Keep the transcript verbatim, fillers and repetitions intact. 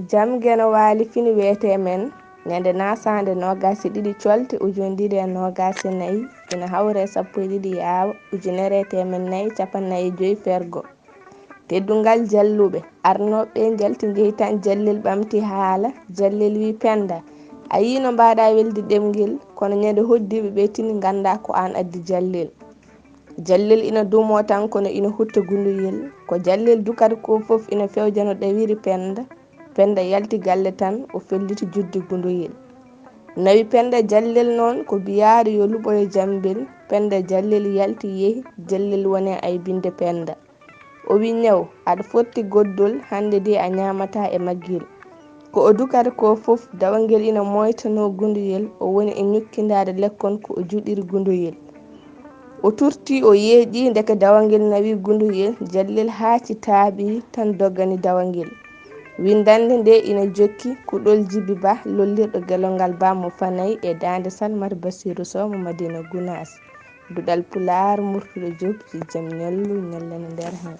Jam Geno Waali fini wiyetee men, ñande nasaande noogaas e ɗiɗi colte ujunere ɗiɗi e noogaas e nayi, ina hawre sappo e ɗiɗi yaawa ujunere e teemedde nayi capanɗe nayi e joy fergo. Teddungal jalluɓe, arnooɓe ɓe njalti njehi tan, Jallel ɓamti haala, Jallel wi: "Pennda, a yii no mbaɗa welde ɗemngel, kono ñande hoddiiɓe ɓe tini ngannda ko aan addi Jallel." Jallel ina duumo tan kono ina hutta gunduyel. Ko Jallel dukata ko fof ina fewja no ɗawiri Pennda. Pennda yalti galle tan, o felliti judde gunduyel. Nawi Pennda Jallel noon ko biyaaɗo yo luɓoyo Jambel. Pennda Jallel yalti yehi, Jallel woni aybinde Pennda. O wi: "Ñaw, aɗa fotti goddol, hannde de a ñaamataa e maggel." Ko o dukata ko fof, dawangel ina moytanoo gunduyel, o woni e ñukkindaade lekkon ko o juɗiri gunduyel. O turti, o yeeƴi, ndeke dawangel nawi gunduyel, Jallel haaci taaɓi tan doggani dawangel. Winndannde nde ina jokki, kuɗol Jibi Bah, lollirɗo gelongal Bammo Fanay e daande Salmata Basiiru Sow mo Madina Gunaas. Duɗal Pulaar, Murtuɗo Joop, jam ñallu, ñallana nder heen.